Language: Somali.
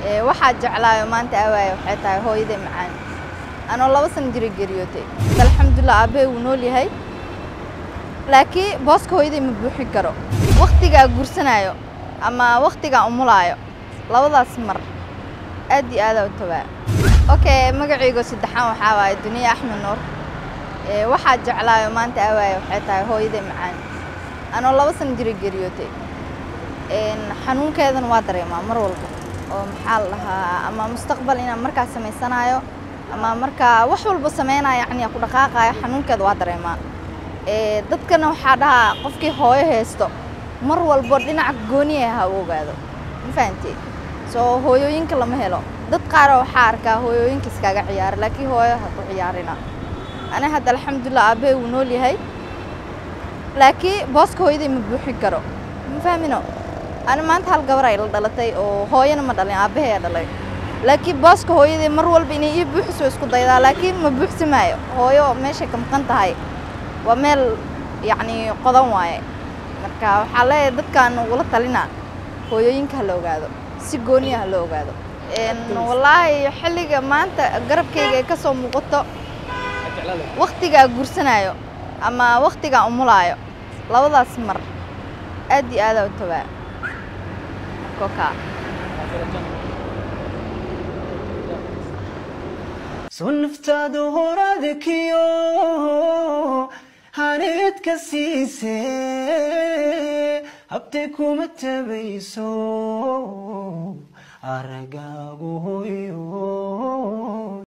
Waxaa jeclaayo maanta awaayo waxay tahay hooyaday macaan. Anoo 2 sano jira geeriyootay. Alxamdulillah, aabbahay wuu nool yahay, laakiin booska hooyaday ma buuxin karo. Waqtigaa guursanaayo ama waqtigaa umulaayo, labadaas mar aad iyo aadaa u tabaa. Okay, magacayga saddexaan waxaa waaye Duniya Axmed Nuur. Waxaa jeclaayo maanta awaayo waxay tahay hooyaday macaan. Anoo 2 sano jira geeriyootay. Xanuunkeedana waa dareemaa mar walba oo maxaa la dhahaa, ama mustaqbal inaan markaa samaysanayo ama markaa wax walba sameynayo, yacni ku dhaqaaqayo, xanuunkeeda waa dareemaa. Dadkana waxaa dhahaa qofkii hooyo haysto mar walbo dhinaca gooni ah ha u ogaado, ma fahantay? Soo hooyooyinka lama helo. Dad qaar waxaa arkaa hooyooyinka iskaga ciyaara, laakiin hooyo ha ku ciyaarina. Ani hadda alxamdulillah, aabbahay wuu nool yahay, laakiin booska hooyaday ma buuxin karo, ma fahmino? Ani maanta hal gabar ay la dhalatay oo hooyana ma dhalin, aabbahay ayaa dhalay, laakiin booska hooyaday mar walba inay ii buuxiso isku daydaa, laakiin ma buuxsamaayo. Hooyo meeshay ka maqan tahay waa meel yacni qodan waaye. Marka waxaa leeyahay dadkaan ugula talina hooyooyinka ha la ogaado, si gooniya ha la ogaado. Wallaahi xilliga maanta garabkayga ay ka soo muuqato, waqtigaa guursanaayo ama waqtigaa umulaayo, labadaas mar aad iyo aadaa u tabaa. Marka Sunftaadu horadkiyo haneedka siise, habtay kuma tabayso aragaagu hoyo.